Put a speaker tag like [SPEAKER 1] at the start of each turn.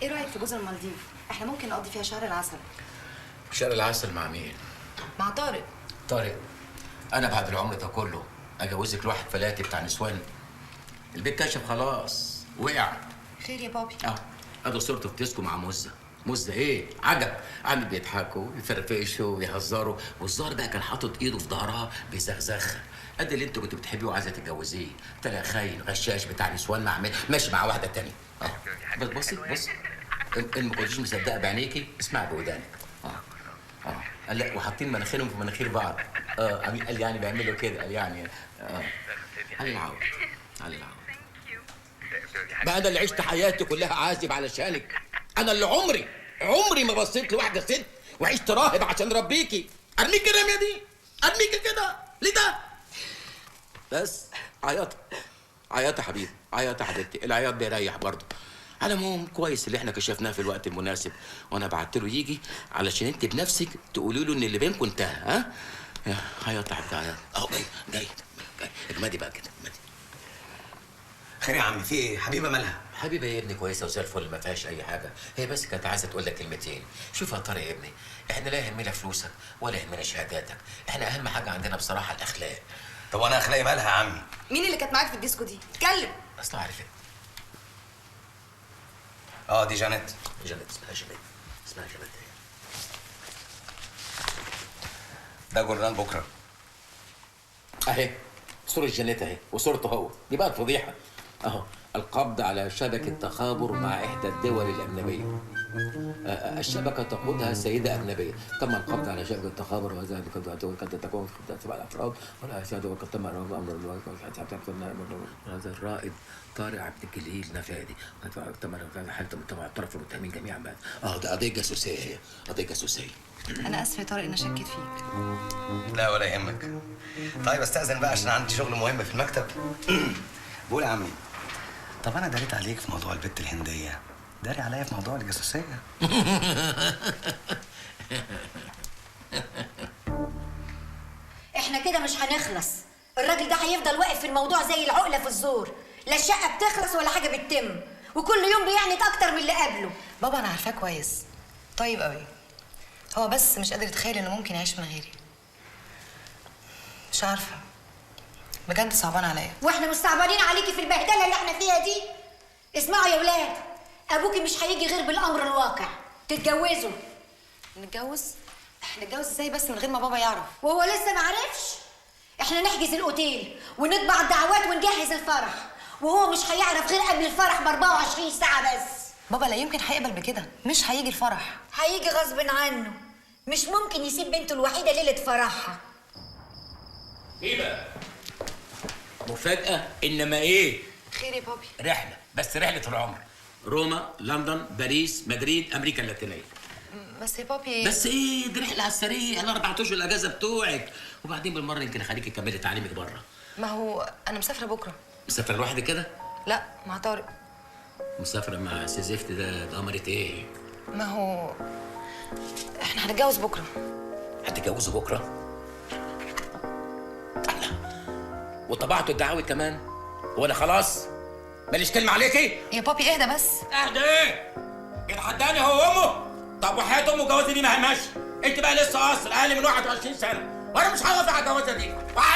[SPEAKER 1] ايه رايك في جزر المالديف؟ احنا ممكن نقضي فيها شهر العسل.
[SPEAKER 2] شهر العسل مع مين؟
[SPEAKER 1] مع طارق.
[SPEAKER 2] طارق؟ انا بعد العمر ده كله اجوزك لواحد فلاتي بتاع نسوان؟ البيت كشف خلاص، وقع.
[SPEAKER 1] خير يا بابي.
[SPEAKER 2] ادي صورته في ديسكو مع مزه. مزه ايه؟ عجب، عم بيضحكوا ويفرفشوا ويهزروا، والزار بقى كان حاطط ايده في ظهرها بيزغزغها. قد اللي انت كنت بتحبيه وعايزه تتجوزيه، طلع خاين غشاش بتاع نسوان، مع ماشي مع واحدة تانية. بس بصي بصي، ان ما كنتيش مصدقه بعينيكي اسمعي بودانك. قال لا، وحاطين مناخيرهم في مناخير بعض. قال يعني بيعملوا كده، قال يعني علي العوض، علي العوض. بقى انا اللي عشت حياتي كلها عازب علشانك، انا اللي عمري ما بصيت لواحدة ست وعشت راهب عشان ربيكي. ارميكي الرمية دي، ارميكي كده ليه ده؟ بس عيطي عيطي يا حبيبي، عيطي يا حبيبتي، العياط بيريح برضه. على العموم كويس اللي احنا كشفناه في الوقت المناسب، وانا بعت له يجي علشان انت بنفسك تقولي له ان اللي بينكم انتهى. ها؟ عيطي يا حبيبتي عيطي. اهو جاي جاي جاي، اجمدي بقى كده، اجمدي.
[SPEAKER 3] خير يا عمي، في ايه؟ حبيبه مالها؟
[SPEAKER 2] حبيبه يا ابني كويسة وزي الفل، ما فيهاش اي حاجة، هي بس كانت عايزه تقول لك كلمتين. شوف يا طارق يا ابني، احنا لا يهمنا فلوسك ولا يهمنا شهاداتك، احنا اهم حاجة عندنا بصراحة الاخلاق.
[SPEAKER 3] طب وانا اخلاقي مالها يا عمي؟
[SPEAKER 1] مين اللي كانت معاك في الديسكو دي؟ اتكلم.
[SPEAKER 2] اصل عرفت.
[SPEAKER 3] دي جانيت.
[SPEAKER 2] جانيت، اسمها جانيت، اسمها جانيت.
[SPEAKER 3] ده جورنال بكره.
[SPEAKER 2] اهي صورة جانيت اهي وصورته هو، دي بقى الفضيحة. اهو القبض على شبكة تخابر مع إحدى الدول الأجنبية. الشبكة تقودها سيدة أجنبية. تم القبض على شبكة تخابر وهذا قد تكون سبع الأفراد وقد تم هذا الرائد طارق عبد الجليل نفادي. تم حالة اعترف المتهمين جميعا بعد. ده قضية جاسوسية، هي قضية جاسوسية.
[SPEAKER 1] أنا آسفة يا طارق إني شكيت فيك.
[SPEAKER 3] لا ولا يهمك. طيب استأذن بقى عشان عندي شغل مهم في المكتب. بقول يا عمي، طب أنا داريت عليك في موضوع البت الهندية، داري عليا في موضوع الجاسوسية.
[SPEAKER 4] احنا كده مش هنخلص، الراجل ده هيفضل واقف في الموضوع زي العقلة في الزور، لا الشقة بتخلص ولا حاجة بتتم، وكل يوم بيعند أكتر من اللي قبله.
[SPEAKER 1] بابا أنا عارفاه كويس، طيب قوي، هو بس مش قادر يتخيل إنه ممكن يعيش من غيري. مش عارفة، بجد صعبان عليا.
[SPEAKER 4] واحنا مش صعبانين عليكي في البهدله اللي احنا فيها دي؟ اسمعوا يا ولاد، ابوكي مش هيجي غير بالامر الواقع، تتجوزوا.
[SPEAKER 1] نتجوز؟ نتجوز ازاي بس من غير ما بابا يعرف؟
[SPEAKER 4] وهو لسه ما عرفش؟ احنا نحجز الاوتيل ونطبع الدعوات ونجهز الفرح، وهو مش هيعرف غير قبل الفرح ب 24 ساعة بس.
[SPEAKER 1] بابا لا يمكن هيقبل بكده، مش هيجي الفرح.
[SPEAKER 4] هيجي غصب عنه، مش ممكن يسيب بنته الوحيدة ليلة فرحها.
[SPEAKER 2] ايه بقى؟ مفاجأة إنما إيه؟
[SPEAKER 1] خير يا بابي.
[SPEAKER 2] رحلة، بس رحلة العمر. روما، لندن، باريس، مدريد، أمريكا اللاتينية.
[SPEAKER 1] بس يا بابي.
[SPEAKER 2] بس إيه؟ دي رحلة على السريع، الأربع أشهر الأجازة بتوعك، وبعدين بالمرة يمكن أخليكي تكملي تعليمك بره.
[SPEAKER 1] ما هو أنا مسافرة بكرة.
[SPEAKER 2] مسافرة لوحدك كده؟
[SPEAKER 1] لا، مع طارق.
[SPEAKER 2] مسافرة مع سي زفت ده قمرة إيه؟
[SPEAKER 1] ما هو إحنا هنتجوز بكرة.
[SPEAKER 2] هتتجوزوا بكرة؟ وطبعتوا الدعاوي كمان؟ وانا خلاص؟ ماليش كلمة عليكي؟
[SPEAKER 1] يا بابي اهدى بس.
[SPEAKER 2] اهدى ايه؟ يتحداني هو وامه؟ طب وحياة امه الجوازة دي ما هي ماشية، انت بقى لسه قاصر اقل من 21 سنة، وانا مش هوافق على الجوازة دي، وعلى